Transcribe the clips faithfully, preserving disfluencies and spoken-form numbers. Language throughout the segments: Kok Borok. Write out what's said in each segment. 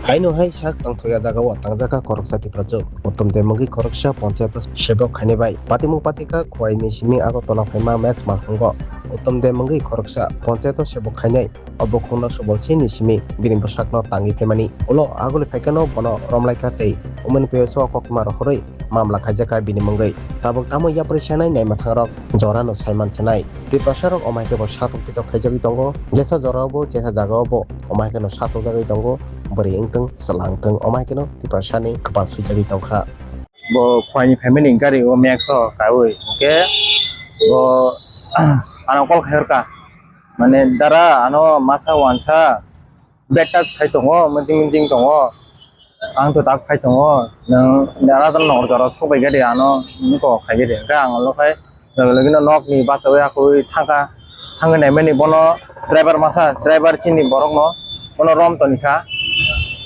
Haino hai sak tongthokya jagao tangjakha khoroksa Tiprajwk. Uttom Deb wngwi khoroksa ponchayato sebok khainai bai patimung patikha Khowai ni simi Agartala phaima Max malkhungo. Uttom Deb wngwi khoroksa ponchayato sebok khainai o bukhukno Subolsing ni simi bini bwsakno tangwi phaimani. Ulo aguli phaikheno bono romlaikha tei umani P S o koktwma rohorwi mamla khaijakha bini mungwi. Tabuk tamo yapri sanai naima thangrok jorano saiman sanai. Tiprasarok omo hai khe bo satok pitok khaijagwi tongo. Jesa jorao bo, jesa jagao bo omo hai kheno satokjagwi tongo. Bwrwi wngthung, chwla wngthung, omo hai kheno Tiprasani kwpal swijagwi tongkha. Bo Khowai ni phaimani gari o Max o kaiwi hwnkhe bo ano call khairokha. Mane dara ano masa wansa bad touch khai tongo, meeting meeting tongo. Ang to tak khai tongo. Nwng dara dal nokor jora sok bai gari ano niko khai gari. Hwnkhe ang lo khai logi logi no nok ni bachawi akui thangkha. Thangwi naimani bono driver masa, driver chini borok no bono rom toni kha.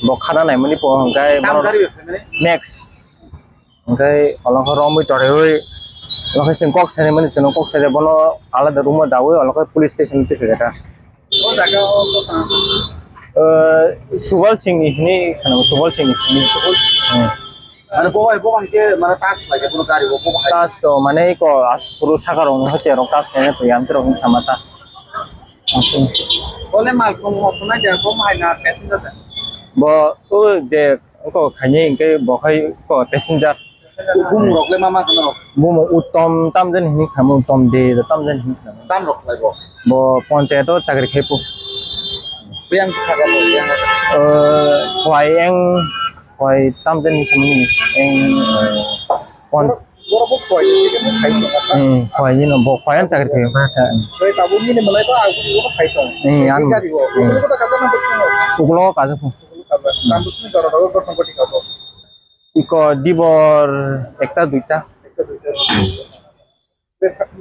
Bo khana naimani po hwnkhe bono gari bai phaimani? Max. Hwnkhe olo khe romwi torwi, olo khe chwng kok saimani, chwng kok sai bono alada room o dawi, olo khe police station twi kha ta. O jaga o to tang. Eh, Subolsing ni hini khana, Subolsing ni simi. Subolsing. Hmm. Mane bo bai, bo bai ke mane tas lage bono gari bo, bo bai. Tas to mane ko as puru saka rok no hoche rok tas kene to yam rok sama ta. Aswk. Bole malkhung mo khuna ja bo hai na passenger da. Bo o je ko khaini hwnkhe bo khai ko passenger. Bumung rok le ma ma khana rok? Bumung Uttom tamjani hini khamu, Uttom de tamjani hini khamu. Tam rok lai bo? Bo ponchayat o chakri khai pu. Biyang kha ga bo, biyang kha ga. Eh, Khowai eng, Khowai tamjani hini khamu eng, eh, pon- Borok, borok bo Khowai ni, khai tong kha. Hmm, Khowai ni no bo Khowai ang chakri khai kha. Bai tabuk nini malai ba, aku ni bo khai tong. Hmm, ang. Gari bo. Hmm. Uklo kata nam bwskango. Uklo kaja pu. Uklo kaja. Nam bwskango jora rogo gotong goti kha bo. Iko dibor ekta duita. Ekta duita.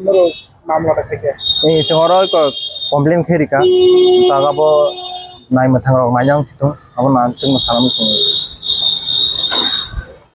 Norok mamla da khaikhe? Eh, chwng oro iko complain khe rika. Jaga bo nai mwthang rok nainang situng. Abo na chwngno sanam tongo.